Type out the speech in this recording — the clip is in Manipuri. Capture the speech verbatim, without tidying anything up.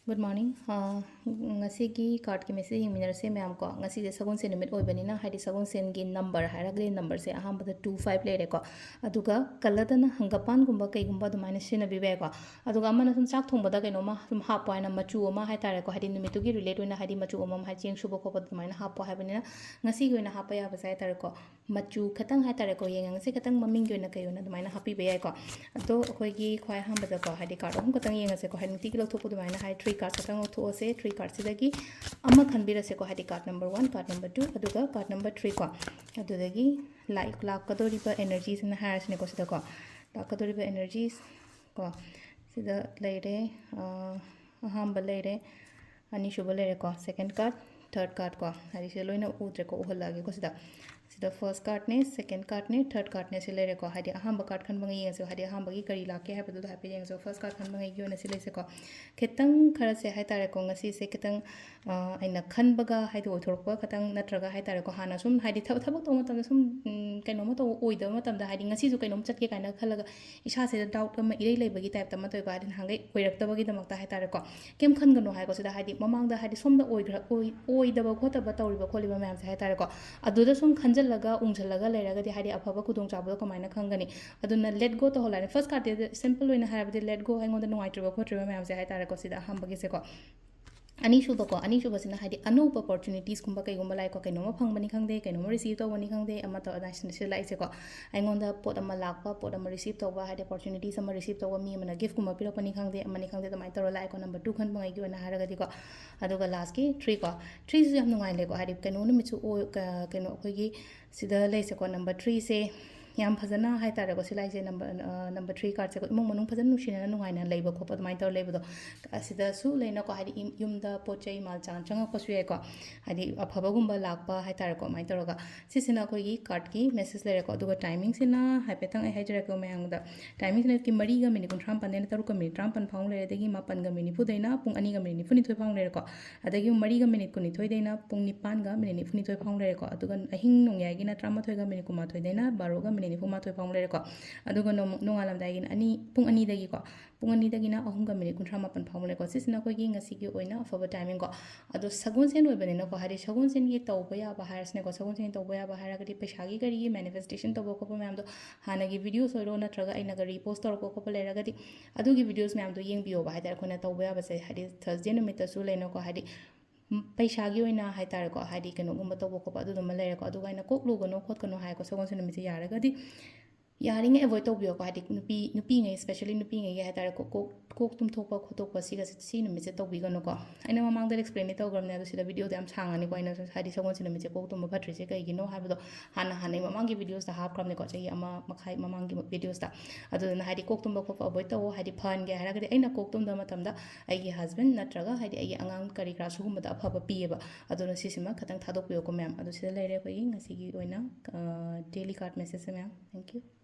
Good morning. ꯑꯥ, ꯉꯁꯤꯒꯤ cardꯀꯤ message ꯌꯦꯡꯃꯤꯟꯅꯔꯁꯦ ꯃꯌꯥꯝ ꯀꯣ꯫ ꯉꯁꯤꯁꯦ ꯁꯒꯣꯜꯁꯦꯟ ꯅꯨꯃꯤꯠ ꯑꯣꯏꯕꯅꯤꯅ, ꯍꯥꯏꯗꯤ ꯁꯒꯣꯜꯁꯦꯟꯒꯤ number ꯍꯥꯏꯔꯒꯗꯤ numberꯁꯦ ꯑꯍꯥꯟꯕꯗ two five ꯂꯩꯔꯦꯀꯣ꯫ ꯑꯗꯨꯒ colourꯗꯅ ꯍꯪꯒꯄꯥꯟꯒꯨꯝꯕ ꯀꯩꯒꯨꯝꯕ ꯑꯗꯨꯃꯥꯏꯅ ꯁꯤꯖꯤꯟꯅꯕꯤꯕ ꯌꯥꯏꯀꯣ꯫ ꯑꯗꯨꯒ ꯑꯃꯅ ꯁꯨꯝ ꯆꯥꯛ ꯊꯣꯡꯕꯗ ꯀꯩꯅꯣꯝꯃ ꯁꯨꯝ ꯍꯥꯞꯄꯣ ꯍꯥꯏꯅ ꯃꯆꯨ ꯑꯃ ꯍꯥꯏꯇꯥꯔꯦꯀꯣ, ꯍꯥꯏꯗꯤ ꯅꯨꯃꯤꯠꯇꯨꯒꯤ relate ꯑꯣꯏꯅ, ꯍꯥꯏꯗꯤ ꯃꯆꯨ ꯑꯃꯃꯝ, ꯍꯥꯏꯗꯤ ꯆꯦꯡ ꯁꯨꯕ ꯈꯣꯠꯄ ꯑꯗꯨꯃꯥꯏꯅ ꯍꯥꯞꯄꯣ ꯍꯥꯏꯕꯅꯤꯅ, ꯉꯁꯤꯒꯤ ꯑꯣꯏꯅ ꯍꯥꯞꯄ ꯌꯥꯕꯁꯦ ꯍꯥꯏꯇꯥꯔꯦꯀꯣ, ꯃꯆꯨ ꯈꯇꯪ ꯍꯥꯏꯇꯥꯔꯦꯀꯣ, ꯌꯦꯡꯉꯁꯦ ꯈꯇꯪ ꯃꯃꯤꯡꯒꯤ ꯑꯣꯏꯅ ꯀꯩ ꯑꯣꯏꯅ ꯑꯗꯨꯃꯥꯏꯅ ꯍꯥꯞꯄꯤꯕ ꯌꯥꯏꯀꯣ꯫ ꯑꯗꯣ ꯑꯩꯈꯣꯏꯒꯤ ꯈ꯭ꯋꯥꯏ ꯑꯍꯥꯟꯕꯗꯀꯣ, ꯍꯥꯏꯗꯤ card ꯑꯍꯨꯝ ꯈꯛꯇꯪ ꯌꯦꯡꯉꯁꯦꯀꯣ, ꯍꯥꯏꯗꯤ ꯅꯨꯡꯇꯤꯒꯤ ꯂꯧꯊꯣꯛꯄ ꯑꯗꯨꯃꯥꯏꯅ ꯍꯥꯏ three card ꯈꯛꯇꯪ ꯂꯧꯊꯣꯛꯑꯁꯦ꯫ Three cardꯁꯤꯗꯒꯤ ꯑꯃ ꯈꯟꯕꯤꯔꯁꯦꯀꯣ, ꯍꯥꯏꯗꯤ card number one, card number two, ꯑꯗꯨꯒ card number three ꯀꯣ꯫ ꯑꯗꯨꯗꯒꯤ ꯂꯥꯛ-, ꯂꯥꯛꯀꯗꯧꯔꯤꯕ energyꯁꯤꯅ ꯍꯥꯏꯔꯁꯤꯅꯦꯀꯣ ꯁꯤꯗꯀꯣ꯫ ꯂꯥꯛꯀꯗꯧꯔꯤꯕ energies ꯀꯣ, ꯁꯤꯗ ꯂꯩꯔꯦ, ꯑ, ꯑꯍꯥꯟꯕ ꯂꯩꯔꯦ, ꯑꯅꯤꯁꯨꯕ ꯂꯩꯔꯦꯀꯣ, second card, third card ꯀꯣ, ꯍꯥꯏꯗꯤ ꯁꯤꯗ ꯂꯣꯏꯅ ꯎꯗ꯭ꯔꯦꯀꯣ, ꯎꯍꯜꯂꯛꯑꯒꯦꯀꯣ ꯁꯤꯗ꯫ ꯁꯤꯗ first cardꯅꯦ, second cardꯅꯦ, third cardꯅꯦ ꯁꯤ ꯂꯩꯔꯦꯀꯣ꯫ ꯍꯥꯏꯗꯤ ꯑꯍꯥꯟꯕ card ꯈꯟꯕꯉꯩ ꯌꯦꯡꯉꯁꯦ, ꯍꯥꯏꯗꯤ ꯑꯍꯥꯟꯕꯒꯤ ꯀꯔꯤ ꯂꯥꯛꯀꯦ ꯍꯥꯏꯕꯗꯨꯗ ꯍꯥꯏꯐꯦꯠ ꯌꯦꯡꯉꯁꯦ꯫ First card ꯈꯟꯕꯉꯩꯒꯤ ꯑꯣꯏꯅ ꯁꯤ ꯂꯩꯁꯦꯀꯣ꯫ ꯈꯤꯇꯪ ꯈꯔꯁꯦ ꯍꯥꯏꯇꯥꯔꯦꯀꯣ, ꯉꯁꯤꯁꯦ ꯈꯤꯇꯪ, ꯑ, ꯑꯩꯅ ꯈꯟꯕꯒ ꯍꯥꯏꯗꯤ ꯑꯣꯏꯊꯣꯔꯛꯄ ꯈꯤꯇꯪ ꯅꯠꯇ꯭ꯔꯒ ꯍꯥꯏꯇꯥꯔꯦꯀꯣ, ꯍꯥꯟꯅ ꯁꯨꯝ ꯍꯥꯏꯗꯤ ꯊꯕꯛ, ꯊꯕꯛ ꯇꯧꯕ ꯃꯇꯝꯗ ꯁꯨꯝ, ꯎꯝ, ꯀꯩꯅꯣꯝꯃ ꯇꯧꯕ ꯑꯣꯏꯗꯕ ꯃꯇꯝꯗ, ꯍꯥꯏꯗꯤ ꯉꯁꯤꯁꯨ ꯀꯩꯅꯣꯝ ꯆꯠꯀꯦ ꯀꯥꯏꯅ ꯈꯜꯂꯒ ꯏꯁꯥꯁꯤꯗ doubt ꯑꯃ ꯏꯔꯩ ꯂꯩꯕꯒꯤ typeꯇ ꯑꯃ ꯇꯧꯋꯦꯀꯣ, ꯍꯥꯏꯗꯤ ꯅꯍꯥꯟꯈꯩ ꯑꯣꯏꯔꯛꯇꯕꯒꯤꯗꯃꯛꯇ ꯍꯥꯏꯇꯥꯔꯦꯀꯣ꯫ ꯀꯩꯝ ꯈꯟꯒꯅꯨ ꯍꯥꯏꯀꯣ ꯁꯤꯗ, ꯍꯥꯏꯗꯤ ꯃꯃꯥꯡꯗ ꯍꯥꯏꯗꯤ ꯁꯣꯝꯗ ꯑꯣꯏꯈ꯭ꯔ-, ꯑꯣꯏ-, ꯑꯣꯏꯗꯕ ꯈꯣꯠꯇꯕ ꯇꯧꯔꯤꯕ ꯈꯣꯠꯂꯤꯕ ꯃꯌꯥꯝꯁꯦ ꯍꯥꯏꯇꯥꯔꯦꯀꯣ, ꯑꯗꯨꯗ ꯁꯨꯝ ꯈꯟꯖꯜꯂꯒ ꯎꯡꯁꯜꯂꯒ ꯂꯩꯔꯒꯗꯤ ꯍꯥꯏꯗꯤ ꯑꯐꯕ ꯈꯨꯗꯣꯡꯆꯥꯕꯗꯣ ꯀꯃꯥꯏꯅ ꯈꯪꯒꯅꯤ? ꯑꯗꯨꯅ let go ꯇꯧꯍꯜꯂꯅꯤ꯫ First cardꯇꯤ simple ꯑꯣꯏꯅ ꯍꯥꯏꯔꯕꯗꯤ let go, ꯑꯩꯉꯣꯟꯗ ꯅꯨꯡꯉꯥꯏꯇ꯭ꯔꯤꯕ ꯈꯣꯠꯇ꯭ꯔꯤꯕ ꯃꯌꯥꯝꯁꯦ ꯍꯥꯏꯇꯥꯔꯦꯀꯣ, ꯁꯤꯗ ꯑꯍꯥꯟꯕꯒꯤꯁꯦꯀꯣ꯫ ꯑꯅꯤꯁꯨꯕꯀꯣ, ꯑꯅꯤꯁꯨꯕꯁꯤꯅ ꯍꯥꯏꯗꯤ ꯑꯅꯧꯕ opportunitiesꯀꯨꯝꯕ ꯀꯩꯒꯨꯝꯕ ꯂꯥꯛꯑꯦꯀꯣ, ꯀꯩꯅꯣꯝꯃ ꯐꯪꯕꯅꯤ ꯈꯪꯗꯦ, ꯀꯩꯅꯣꯝꯃ receive ꯇꯧꯕꯅꯤ ꯈꯪꯗꯦ, ꯑꯃ ꯇꯧ-, ꯑꯗꯥꯏ ꯁꯤꯗ ꯂꯥꯛꯏꯁꯦꯀꯣ꯫ ꯑꯩꯉꯣꯟꯗ ꯄꯣꯠ ꯑꯃ ꯂꯥꯛꯄ, ꯄꯣꯠ ꯑꯃ receive ꯇꯧꯕ, ꯍꯥꯏꯗꯤ opportunities ꯑꯃ receive ꯇꯧꯕ, ꯃꯤ ꯑꯃꯅ giftꯀꯨꯝꯕ ꯄꯤꯔꯛꯄꯅꯤ ꯈꯪꯗꯦ, ꯑꯃꯅꯤ ꯈꯪꯗꯦ, ꯑꯗꯨꯃꯥꯏꯅ ꯇꯧꯔ ꯂꯥꯛꯑꯦꯀꯣ, number two ꯈꯟꯕꯉꯩꯒꯤ ꯑꯣꯏꯅ ꯍꯥꯏꯔꯒꯗꯤꯀꯣ꯫ ꯑꯗꯨꯒ lastꯀꯤ three ꯀꯣ, threeꯁꯤꯁꯨ ꯌꯥꯝ ꯅꯨꯡꯉꯥꯏ ꯂꯩꯀꯣ, ꯍꯥꯏꯗꯤ ꯀꯩꯅꯣ ꯅꯨꯃꯤꯠꯁꯨ ꯑꯣꯏ-, ꯀ-, ꯀꯩꯅꯣ ꯑꯩꯈꯣꯏꯒꯤ ꯁꯤꯗ ꯂꯩꯁꯦꯀꯣ, number threeꯁꯦ ꯌꯥꯝ ꯐꯖꯅ ꯍꯥꯏꯇꯥꯔꯦꯀꯣ, ꯁꯤ ꯂꯥꯏꯁꯦ number, ꯑ, number three cardꯁꯦꯀꯣ, ꯏꯃꯨꯡ ꯃꯅꯨꯡ ꯐꯖꯅ ꯅꯨꯡꯁꯤꯅꯅ ꯅꯨꯡꯉꯥꯏꯅ ꯂꯩꯕ ꯈꯣꯠꯄ ꯑꯗꯨꯃꯥꯏꯅ ꯇꯧꯔ ꯂꯩꯕꯗꯣ, ꯑꯁꯤꯗꯁꯨ ꯂꯩꯅꯀꯣ, ꯍꯥꯏꯗꯤ ꯏꯝ-, ꯌꯨꯝꯗ ꯄꯣꯠ ꯆꯩ ꯃꯥꯜ ꯆꯥꯡ ꯆꯪꯉꯛꯄꯁꯨ ꯌꯥꯏꯀꯣ, ꯍꯥꯏꯗꯤ ꯑꯐꯕꯒꯨꯝꯕ ꯂꯥꯛꯄ ꯍꯥꯏꯇꯥꯔꯦꯀꯣ, ꯑꯗꯨꯃꯥꯏꯅ ꯇꯧꯔꯒ꯫ ꯁꯤꯁꯤꯅ ꯑꯩꯈꯣꯏꯒꯤ cardꯀꯤ message ꯂꯩꯔꯦꯀꯣ꯫ ꯑꯗꯨꯒ timingꯁꯤꯅ ꯍꯥꯏꯐꯦꯠꯇꯪ ꯑꯩ ꯍꯥꯏꯖꯔꯛꯀꯦ ꯃꯌꯥꯝꯗ꯫ Timingꯁꯤꯅ ꯃꯔꯤꯒ minute ꯀꯨꯟꯊ꯭ꯔꯥ ꯃꯥꯄꯟꯗꯩꯅ ꯇꯔꯨꯛꯀ minute ꯇꯔꯥꯃꯥꯄꯟ ꯐꯥꯎ ꯂꯩꯔꯦ, ꯑꯗꯒꯤ ꯃꯥꯄꯟꯒ minute ꯅꯤꯐꯨꯗꯩꯅ ꯄꯨꯡ ꯑꯅꯤꯒ minute ꯅꯤꯐꯨꯅꯤꯊꯣꯏ ꯐꯥꯎ ꯂꯩꯔꯦꯀꯣ꯫ ꯑꯗꯒꯤ ꯃꯔꯤꯒ minute ꯀꯨꯟꯅꯤꯊꯣꯏꯗꯩꯅ ꯄꯨꯡ ꯅꯤꯄꯥꯟꯒ minute ꯅꯤꯐꯨꯅꯤꯊꯣꯏ ꯐꯥꯎ ꯂꯩꯔꯦꯀꯣ꯫ ꯑꯗꯨꯒ ꯑꯍꯤꯡ ꯅꯣꯡꯌꯥꯏꯒꯤꯅ ꯇꯔꯥꯃꯥꯊꯣꯏꯒ minute ꯀꯨꯟꯃꯥꯊꯣꯏꯗꯩꯅ ꯕꯥꯔꯣꯒ minute ꯅꯤꯐꯨ ꯃꯥꯊꯣꯏ ꯐꯥꯎ ꯂꯩꯔꯦꯀꯣ꯫ ꯑꯗꯨꯒ ꯅꯣꯡ- ꯅꯣꯡꯉꯥꯜꯂꯝꯗꯥꯏꯒꯤ ꯑꯅꯤ, ꯄꯨꯡ ꯑꯅꯤꯗꯒꯤꯀꯣ, ꯄꯨꯡ ꯑꯅꯤꯗꯒꯤꯅ ꯑꯍꯨꯝꯒ ꯃꯤꯅꯤꯠ ꯀꯨꯟꯊ꯭ꯔꯥ ꯃꯥꯄꯟ ꯐꯥꯎ ꯂꯩꯔꯦꯀꯣ꯫ ꯁꯤꯁꯤꯅ ꯑꯩꯈꯣꯏꯒꯤ ꯉꯁꯤꯒꯤ ꯑꯣꯏꯅ ꯑꯐꯕ ꯇꯥꯏꯃꯤꯡꯀꯣ꯫ ꯑꯗꯣ ꯁꯒꯣꯜꯁꯦꯟ ꯑꯣꯏꯕꯅꯤꯅꯀꯣ, ꯍꯥꯏꯗꯤ ꯁꯒꯣꯜꯁꯦꯟꯒꯤ ꯇꯧꯕ ꯌꯥꯕ ꯍꯥꯏꯔꯁꯤꯅꯦꯀꯣ, ꯁꯒꯣꯜꯁꯦꯟꯒꯤ ꯇꯧꯕ ꯌꯥꯕ ꯍꯥꯏꯔꯒꯗꯤ ꯄꯩꯁꯥꯒꯤ ꯀꯔꯤꯒꯤ ꯃꯦꯅꯤꯐꯦꯁꯇꯦꯁꯟ ꯇꯧꯕ ꯈꯣꯠꯄ ꯃꯌꯥꯝꯗꯣ, ꯍꯥꯟꯅꯒꯤ ꯚꯤꯗꯤꯑꯣꯁ ꯑꯣꯏꯔꯣ ꯅꯠꯇ꯭ꯔꯒ ꯑꯩꯅꯒ ꯔꯤꯄꯣꯁ ꯇꯧꯔꯛꯄ ꯈꯣꯠꯄ ꯂꯩꯔꯒꯗꯤ, ꯑꯗꯨꯒꯤ ꯚꯤꯗꯤꯑꯣꯁ ꯃꯌꯥꯝꯗꯣ ꯌꯦꯡꯕꯤꯌꯣꯕ꯫ ꯍꯥꯏꯗꯤ ꯑꯩꯈꯣꯏꯅ ꯇꯧꯕ ꯌꯥꯕꯁꯦ, ꯍꯥꯏꯗꯤ ꯊꯔꯁꯗꯦ ꯅꯨꯃꯤꯠꯇꯁꯨ ꯂꯩꯅꯀꯣ, ꯍꯥꯏꯗꯤ ꯎꯝ, ꯄꯩꯁꯥꯒꯤ ꯑꯣꯏꯅ ꯍꯥꯏꯇꯥꯔꯦꯀꯣ, ꯍꯥꯏꯗꯤ ꯀꯩꯅꯣꯒꯨꯝꯕ ꯇꯧꯕ ꯈꯣꯠꯄ ꯑꯗꯨꯗꯨꯃ ꯂꯩꯔꯦꯀꯣ꯫ ꯑꯗꯨꯒ ꯑꯩꯅ ꯀꯣꯛ ꯂꯨꯒꯅꯣ ꯈꯣꯠꯀꯅꯣ ꯍꯥꯏꯀꯣ, ꯁꯒꯣꯜꯁꯦꯟ ꯅꯨꯃꯤꯠꯁꯦ ꯌꯥꯔꯒꯗꯤ ꯌꯥꯔꯤꯉꯩ ꯑꯦꯚꯣꯏꯗ ꯇꯧꯕꯤꯌꯣꯀꯣ꯫ ꯍꯥꯏꯗꯤ ꯅꯨꯄꯤ, ꯅꯨꯄꯤꯉꯩ, ꯏꯁꯄꯦꯁꯦꯜꯂꯤ ꯅꯨꯄꯤꯉꯩꯒꯤ ꯍꯥꯏꯇꯥꯔꯦꯀꯣ, ꯀꯣꯛ, ꯀꯣꯛ ꯇꯨꯝꯊꯣꯛꯄ ꯈꯣꯠꯇꯣꯛꯄ ꯁꯤꯒꯁꯦ ꯁꯤ ꯅꯨꯃꯤꯠꯁꯦ ꯇꯧꯕꯤꯒꯅꯨꯀꯣ꯫ ꯑꯩꯅ ꯃꯃꯥꯡꯗ ꯑꯦꯛꯁꯄ꯭ꯂꯦꯟꯗꯤ ꯇꯧꯈ꯭ꯔꯕꯅꯦ, ꯑꯗꯣ ꯁꯤꯗ ꯚꯤꯗꯤꯑꯣꯗꯣ ꯌꯥꯝ ꯁꯥꯡꯉꯅꯤꯀꯣ꯫ ꯑꯩꯅ ꯍꯥꯏꯗꯤ ꯁꯒꯣꯜꯁꯦꯟ ꯅꯨꯃꯤꯠꯁꯦ ꯀꯣꯛ ꯇꯨꯝꯕ ꯐꯠꯇ꯭ꯔꯤꯁꯦ ꯀꯩꯒꯤꯅꯣ ꯍꯥꯏꯕꯗꯣ ꯍꯥꯟꯅ, ꯍꯥꯟꯅ ꯑꯩ ꯃꯃꯥꯡꯒꯤ ꯚꯤꯗꯤꯑꯣꯁꯇ ꯍꯥꯞꯈ꯭ꯔꯕꯅꯦꯀꯣ, ꯆꯍꯤ ꯑꯃ ꯃꯈꯥꯏ ꯃꯃꯥꯡꯒꯤ ꯚꯤꯗꯤꯑꯣꯁꯇ꯫ ꯑꯗꯨꯗꯨꯅ ꯍꯥꯏꯗꯤ ꯀꯣꯛ ꯇꯨꯝꯕ ꯈꯣꯠꯄ ꯑꯦꯚꯣꯏꯗ ꯇꯧꯋꯣ꯫ ꯍꯥꯏꯗꯤ ꯐꯍꯟꯒꯦ ꯍꯥꯏꯔꯒꯗꯤ ꯑꯩꯅ ꯀꯣꯛ ꯇꯨꯝꯗꯕ ꯃꯇꯝꯗ ꯑꯩꯒꯤ ꯍꯁꯕꯦꯟ ꯅꯠꯇ꯭ꯔꯒ ꯍꯥꯏꯗꯤ ꯑꯩꯒꯤ ꯑꯉꯥꯡ ꯀꯔꯤ ꯀꯔꯥ ꯁꯤꯒꯨꯝꯕꯗ ꯑꯐꯕ ꯄꯤꯌꯦꯕ꯫ ꯑꯗꯨꯅ ꯁꯤꯁꯤꯃ ꯈꯤꯇꯪ ꯊꯥꯗꯣꯛꯄꯤꯌꯣꯀꯣ ꯃꯌꯥꯝ꯫ ꯑꯗꯣ ꯁꯤꯗ ꯂꯩꯔꯦ ꯑꯩꯈꯣꯏꯒꯤ ꯉꯁꯤꯒꯤ ꯑꯣꯏꯅ, ꯑ, daily card message ꯁꯦ ꯃꯌꯥꯝ꯫ Thank you꯫